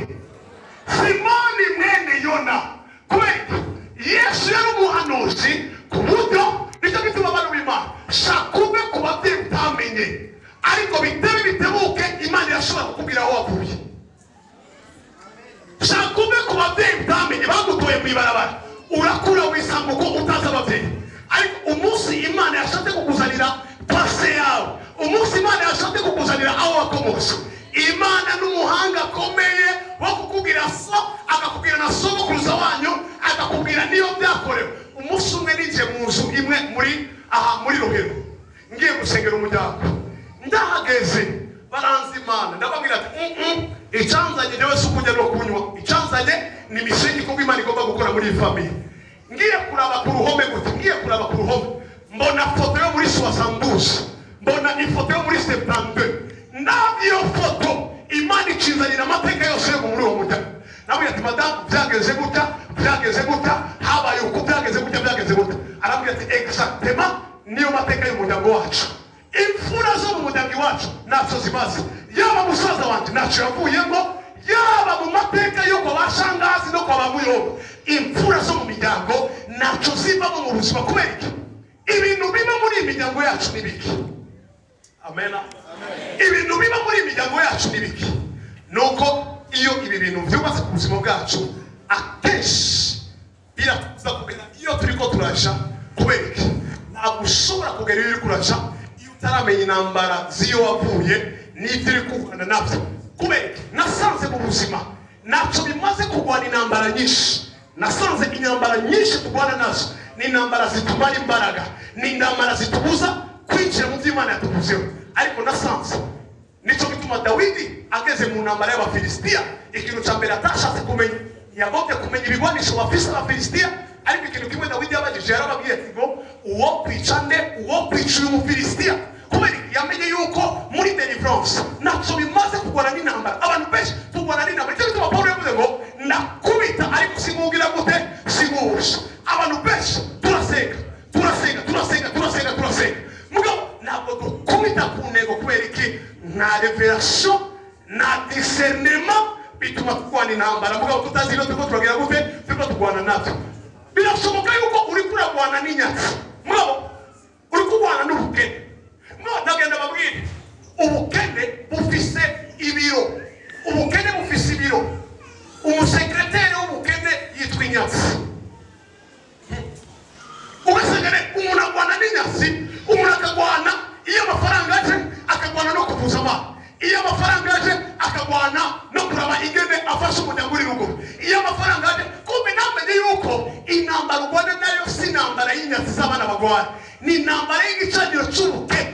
Simoni mwene Yona. Kubera Yesu yari umuhanuzi, ku buryo nicyo gituma, abantu b'Imana, shakube ku babyeyi utamenye, ariko bitebe bitebuke Imana irashobora kukubwira aho wavuye. Shakube ku babyeyi utamenye, bagutoye mu ibarabara, urakura wisanga uko utazi ababyeyi, ariko umunsi Imana yashatse kukuzanira passé yawe, umunsi Imana yashatse kukuzanira aho wakomotse, Imana n'umuhanga akomeye wo kukubwira so, akakubwira na sogokuruza wanyu, akakubwira niyo byakorewe. Umunsi umwe ninjiye mu nzu imwe muri aha muri Rohero, ngiye gusengera umuryango. Ndahageze baranze Imana. Ndababwira ati: Icyanzanye njyewe si ukurya no kunywa, icyanzanye ni mission kuko Imana igomba gukora muri iyi famille." Ngiye kuraba ku ruhome gute, ngiye kuraba ku ruhome, mbona foto yo muri 72, mbona ifoto yo muri 72. Ndabyo iyo foto, Imana ikinzanira amateka yose yo muri uwo muryango. Nabwiye ati: "Madamu, byageze gutya, byageze gutya, habaye uku, byageze gutya, byageze gutya." Arambwira ati: "Exactement, niyo mateka y'umuryango wacu." Imfura zo mu muryango iwacu ntacyo zimaze, yaba musaza wanjye ntacyo yavuyemo, yaba mu mateka yo kwa ba shangazi no kwa ba muyomba. Imfura zo mu miryango ntacyo zivamo mu buzima. Kubera iki? Ibintu biba muri iyi miryango yacu ni biki? Amena. Ibintu biba muri iyi miryango yacu ni biki? Nuko iyo ibi bintu byubatse ku buzima bwacu, akenshi birakuza kugera iyo turi ko turaja. Kubera iki? Ntabwo ushobora kugera iyo uri kuraja iyo utaramenya intambara z'iyo wavuye n'ibyo uri kurwana nabyo. Kubera iki? Nasanze mu buzima ntacyo bimaze kurwana intambara nyinshi. Nasanze intambara nyinshi turwana nazo ni intambara zitumara imbaraga, ni intambara zitubuza kwinjira mu byo Imana yatuvuzeho. Ariko nasanze nicyo gituma Dawidi ageze mu ntambara y'Abafilisitiya, ikintu cya mbere atashatse kumenya, yagombye kumenya ibigwanisho bafise Abafilisitiya. Ariko ikintu kimwe Dawidi yabajije, yarababwiye ati ngo: "Uwo kwica nde? Uwo kwica uyu Mufilisitiya?" Kubera iki? Yamenye yuko muri deliverance ntacyo bimaze kurwana n'intambara. Abantu benshi turwana n'intambara. Nicyo gituma Paul yavuze ngo: "Ndakubita ariko simugira gute? Simuhusha." Abantu benshi turasenga, turasenga, turasenga, turasenga, turasenga, mugabo ntabwo dukubita ku ntego. Kubera iki? Nta révélation, nta discernement, bituma turwana intambara mugabo tutazi ibyo turiko turagira gute, turiko turwana nabyo. Birashoboka yuko uri kuragwana n'inyatsi, mugabo uri kurwana n'ubukene. Mugabo ndagenda babwire, ubukene bufise ibiro, ubukene bufise ibiro. Umusekreteri w'ubukene yitwa inyatsi. Ugasanga rero umuntu agwana n'inyatsi, umuntu akagwana iyo amafaranga aje akagwana no kuvuza abana, iyo amafaranga aje akagwana no kuraba ingene afasha umuryango uri ruguru, iyo amafaranga aje. Kumbe namenye yuko intambara urwana nayo si intambara y'inyatsi z'abana bagwana, ni intambara y'igicaniro cy'ubukene.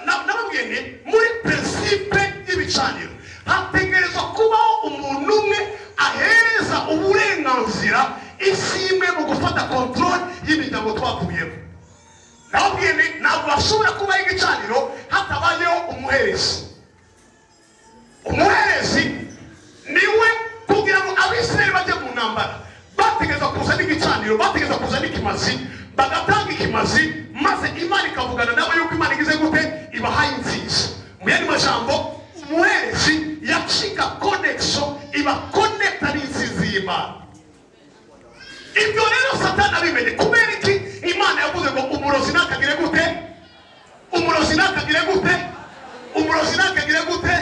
Nababwiye nti muri principe y'ibicaniro hategerezwa kubaho umuntu umwe ahereza uburenganzira isi imwe mu gufata contrôle y'imiryango twavuyemo. Nababwiye nti ntabwo hashobora kubaho igicaniro hatabayeho umuherezi. Umuherezi niwe, kugira ngo Abisirayeli bajye mu ntambara, bategereza kuza n'igicaniro, bategereza kuza n'ikimazi, bagatanga ikimazi, maze Imana ikavugana nabo yuko Imana igize gute? Ibahaye intsinzi. Mu yandi majambo, umuherezi yacika connexion, iba connecta n'intsinzi y'Imana. Ibyo rero Satani abimenye. Kubera iki? Imana yavuze ngo umurozi ntakagire gute? Umurozi ntakagire gute? Umurozi ntakagire gute?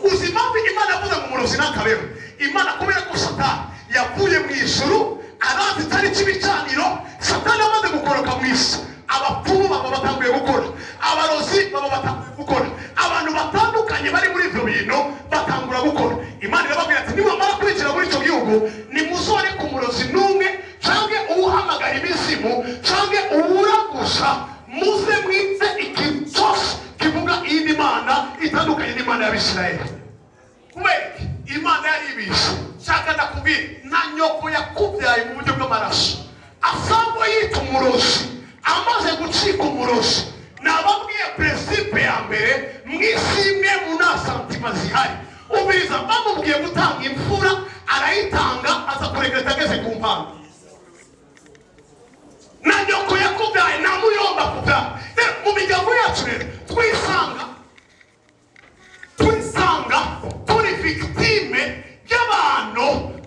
Uzi impamvu Imana yavuze ngo umurozi ntakabeho? Imana, kubera ko Satani yavuye mu ijuru arazi itariki ibicaniro. Satani amaze gukoroka mu isi, abapfumu baba batanguye gukora, abarozi baba batanguye gukora, abantu batandukanye bari muri ibyo bintu batangura gukora. Imana irababwira ati: "Nibamara kwinjira muri icyo gihugu, nimuzoreke umurozi n'umwe, canke uwuhamagara imizimu, canke uwuraguza. Muze mwize ikintu cyose kivuga iyindi mana itandukanye n'Imana y'Abisirayeli." Kubera iki? Imana yari ibizi. Shaka ndakubwira, na nyoko yakubyaye mu buryo bw'amaraso asangwa yita umurozi, amaze gucika umurozi. Nababwiye principe ya mbere mu isi imwe mu nta sentiments zihari. Umviriza, bamubwiye gutanga imfura arayitanga, aza kuregreta ageze ku mpano. Na nyoko yakubyaye, nta muyomba kubyaye. Rero mu miryango yacu rero twisanga turi victime y'abantu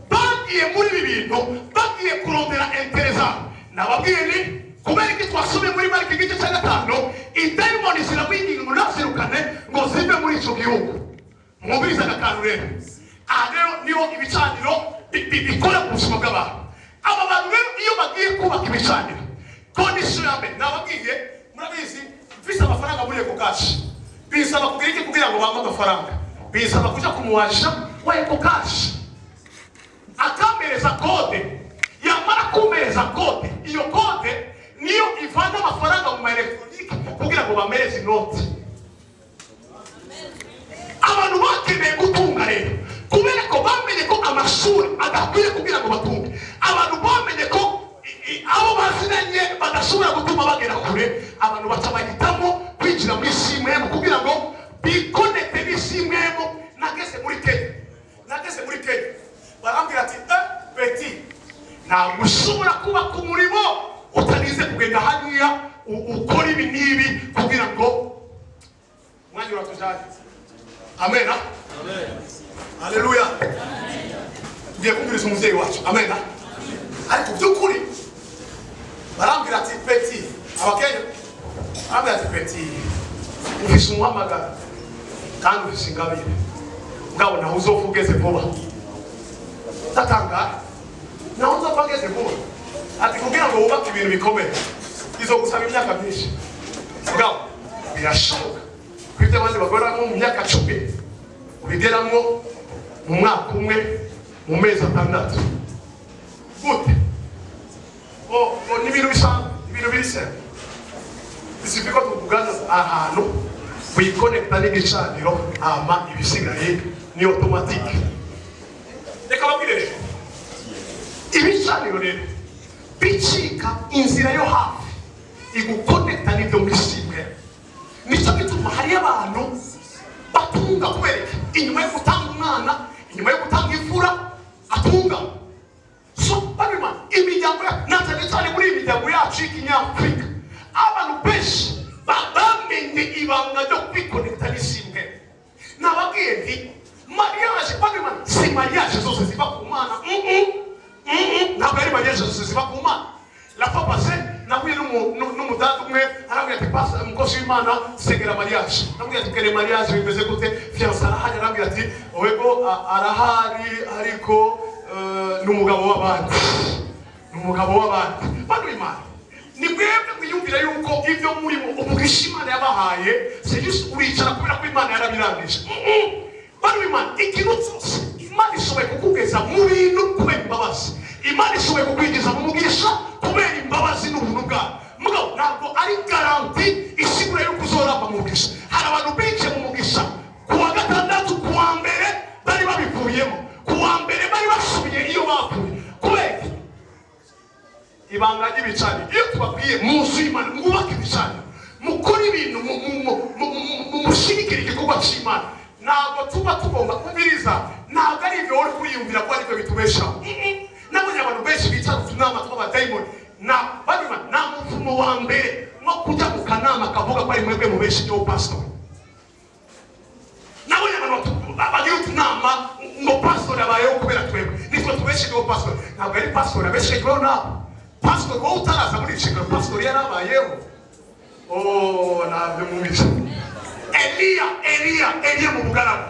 bagiye muri ibi bintu, bagiye kurondera intérêts zabo. Nababwiye ni kubera iki twasomye muri Mariko igice cya 5, idayimoni ziramwinginga ngo ntazirukane ngo zive muri icyo gihugu. Mwumvirize aka kantu rero. Aha rero niho ibicaniro bikora mu buzima bw'abantu. Aba bantu rero iyo bagiye kubaka ibicaniro, condition ya mbere nababwiye, murabizi, mfise amafaranga muri Ecocash, bisaba kugira iki kugira ngo bampe amafaranga? Bisaba kuja kumuwasha wa Ecocash, akampereza code. Yamara kumpereza code, iyo code niyo ivana amafaranga mu ma électronique kugira ngo bamereze inoti. Abantu bakeneye gutunga rero, kubera ko bamenye ko amashuri adakwiye kugira ngo batunge, abantu bamenye ko abo bazinanye badashobora gutuma bagera kure, abantu baca bahitamo kwinjira muri simwemu kugira ngo bikonekite n'isimwemu. Nageze muri Kenya, nageze muri Kenya, barambwira ati: "Eh, petit, ntabwo ushobora kubaka umurimo utanize kugenda hariya ukora ibi n'ibi kugira ngo." Umwanya uratujanye. Amen. Haleluya. Tugiye kumviriza umuvyeyi wacu. Amen. Ariko by'ukuri barambwira ati: "Petit," abakenya barambwira ati: "Petit, ufise umuhamagaro kandi ufise ingabire, mugabo naho uzopfa ugeze vuba." Ndatangara, naho nzopfa ngeze vuba? Ati: "Kugira ngo wubake ibintu bikomeye bizogusaba imyaka myinshi, mugabo birashoboka ko ibyo abandi bagoramo mu myaka 10 ubigeramo mu mwaka umwe, mu mezi 6." Gute? Oh, ni ibintu bisanzwe, ibintu biri simple. Bisifi ko tuvugana ahantu wikonekita n'igicaniro, hama ibisigaye ni automatique. Reka babwire rero, ibicaniro rero bicika inzira yo hafi igukonekita n'ibyo muri simwe. Nicyo gituma hariyo abantu batunga. Kubera iki? Inyuma yo gutanga umwana, inyuma yo gutanga imfura, atunga. So babima imiryango na cyane cyane muri iyi miryango yacu y'ikinyafurika, abantu benshi bamenye ibanga ryo kwikonekita n'ishimwe. Nababwiye nti mariage, babima, si mariage zose ziva ku Mana. Ntabwo ari mariage zose ziva ku Mana. La fois passée nahuye n'umudada umwe, arambwira ati: "Pasa, umukozi w'Imana, sengera mariage." Namubwira ati: "Kere mariage bimeze gute? Fiancé arahari?" Arambwira ati: "Wego, arahari, ariko ni umugabo w'abandi, ni umugabo w'abandi." Bano Imana, ni mwebwe mwiyumvira yuko ibyo murimo, umugisha Imana yabahaye, c'est juste uricara kubera ko Imana yarabirangije. Bano Imana, ikintu cyose Imana ishoboye kukugeza mu bintu kubera imbabazi. Imana ishoboye kukwinjiza mu mugisha kubera imbabazi n'ubuntu bwayo, mugabo ntabwo ari garantie isigura yuko uzoramba mu mugisha. Hari abantu binjiye mu mugisha ku wa gatandatu, ku wa mbere bari babivuyemo, ku wa mbere bari basubiye iyo bavuye. Kubera iki? Ibanga ry'ibicaniro. Iyo tubabwiye mu nzu y'Imana mwubake ibicaniro, mukore ibintu, mushyigikire igikorwa cy'Imana, ntabwo tuba tugomba kumviriza, ntabwo ari ibyo uri kuriyumvira ko aribyo bitubeshaho. Nabonye abantu benshi bicara utunama tw'abadayimoni na babima. Nta muvumo wa mbere nko kujya mu kanama kavuga ko ari mwebwe mubeshejeho pasitori. Nabonye abantu bagira utunama ngo pasitori abayeho kubera twebwe, nitwe tubeshejeho pasitori. Ntabwo ari pasitori abeshejeho nawe. Pasitori, wowe utaraza muri inshingano, pasitori yarabayeho. Oh, ntabyo mwumvise. Eliya, Eliya, Eliya mu bugaragu,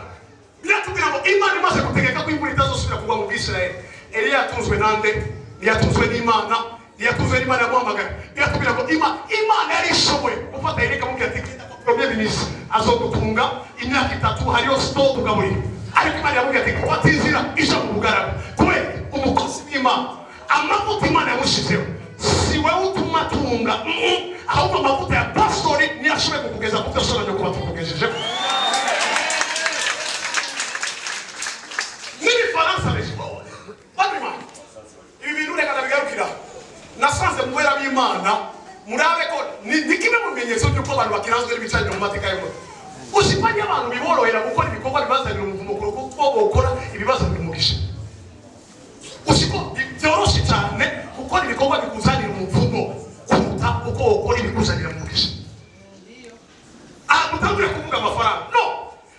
biratubwira ngo Imana imaze gutegeka ko imvura itazosubira kugwa mu Bwisirayeli, Eliya yatunzwe nande? Ntiyatunzwe n'Imana? Ntiyatunzwe n'Imana yamuhamagaye? Biratubwira ngo Imana yari ishoboye gufata Eliya ikamubwira ati: "Premier ministre azogutunga imyaka 3, hariyo store ugaburira." Ariko Imana yamubwira ati: "Fata inzira ija mu bugaragu." Kubera umukozi w'Imana, amavuta Imana yamushizeho, si wowe utuma atunga, ahubwo amavuta ya pastori niyo ashoboye kukugeza ku byo ashobora kuba tukugejejeho. N'ibifaransa rero, bano, ibi bintu reka ndabigarukira. Nasanze mu bera b'Imana, murabe ko ni kimwe mu bimenyetso by'uko abantu bakiranzwe n'ibicaniro mu mateka y'umuntu. Usipanye abantu biborohera gukora ibikorwa bibazanira umuvumo kuko bokora ibibazanira umugisha. Usiko byoroshye cyane gukora ibikorwa bikuzanira umuvumo kuruta uko wokora ibikuzanira umugisha. Aha mutangure kuvuga amafaranga no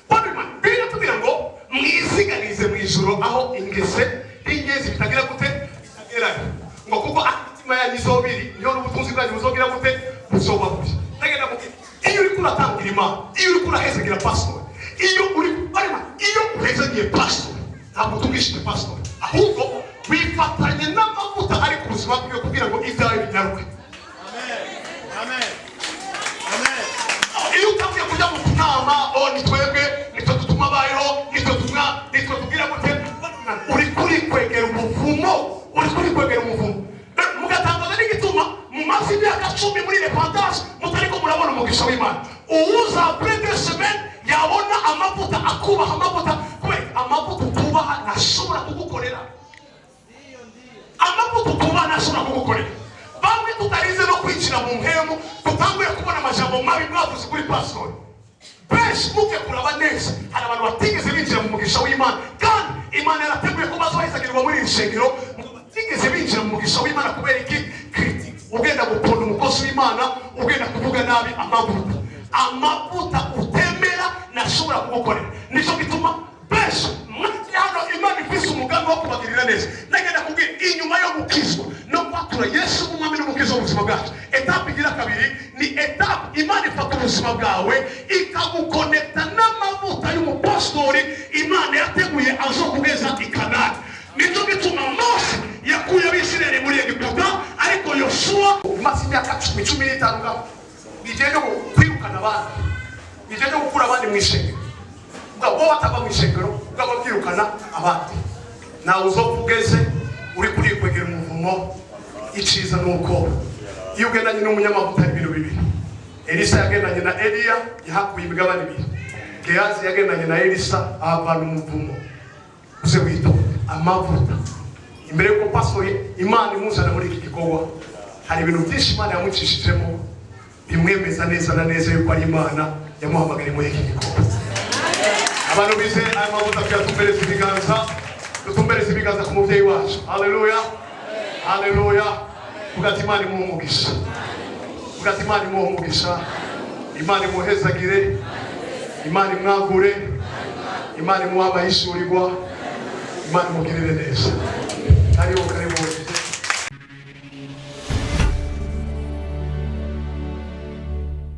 bano Imana biratubwira ngo mwiziganize mu ijuru aho ingese n'ingenzi bitagira gute? Bitagerayo. Ngo kuko aho imitima yanyu izobiri, niho n'ubutunzi bwanyu buzogira gute? Buzoba buri. Ndagenda mubwira, iyo uriko uratangira Imana, iyo uriko urahezagira pasitori, iyo uri barima, iyo uhezagiye pasitori, ntabwo utungishije pasitori, ahubwo wifatanye n'amavuta ari ku buzima bwiwe kugira ngo ibyawe binyaruke. Amen. Amen. Iyo utangiye kujya mu nama, oh, ni twebwe, nitwe dutuma abayeho, nitwe tumwa, nitwe tubwira gute, uri kuri kwegera umuvumo, uri kuri kwegera umuvumo. Mugatangaza n'igituma mumaze imyaka 10 muri repentance mutariko murabona umugisha w'Imana. Uwuza après 2 semaines yabona amavuta, akubaha amavuta. Kubera amavuta utubaha ntashobora kugukorera. Amavuta utubaha ntashobora kugukorera. Bamwe tutarize no kwinjira mu mpemu, tutanguye kubona amajambo mabi mwavuze kuri pastori. Benshi muke kuraba neza, hari abantu batigeze binjira mu mugisha w'Imana kandi Imana yarateguye ko bazohezagirwa muri iri shengero, ngo batigeze binjira mu mugisha w'Imana. Kubera iki? Critique. Ugenda guponda umukozi w'Imana, ugenda kuvuga nabi amavuta. Amavuta utemera. Nashobora kugukorera. Nicyo gituma benshi mwese hano Imana ifise umugambi wo kubagirira neza. Nagenda kubwira, inyuma yo gukizwa no kwatura Yesu nk'Umwami n'Umukiza w'ubuzima bwacu, étape igira kabiri ni étape Imana ifata ubuzima bwawe ikagukonekita n'amavuta y'umupasitori Imana yateguye azokugeza i Kanani. Nicyo gituma Mose yakuye Abisirayeli muri Egiputa, ariko Yosuwa umaze imyaka 10, 15 ngaho, bijyanye no kwirukana abandi, bijyanye no gukura abandi mu ishengero, ubwo bo batava mu ishengero, ubwo babyirukana abandi, nawe uzopfa ugeze uri kurikwegera umuvumo. Iciza ni uko iyo ugendanye n'umunyamavuta hari ibintu bibiri. Elisa yagendanye na Eliya, yahakuye imigabane ibiri. Gehazi yagendanye na Elisa, ahavana umuvumo. Uze witonde amavuta. Imbere y'uko pastori Imana imuzana muri iki gikorwa, hari ibintu byinshi Imana yamucishijemo bimwemeza neza na neza yuko ari Imana yamuhamagariye muri iki gikorwa. Abantu bize aya mavuta, tuyatumbereza ibiganza, dutumbereze ibiganza ku mubyeyi wacu. Haleluya, haleluya! Vuga ati: "Imana imuhe umugisha." Vuga ati: "Imana imuhe umugisha, Imana imuhezagire, Imana imwagure, Imana imuhe abahishurirwa, Imana imugirire neza." Karibu, karibu.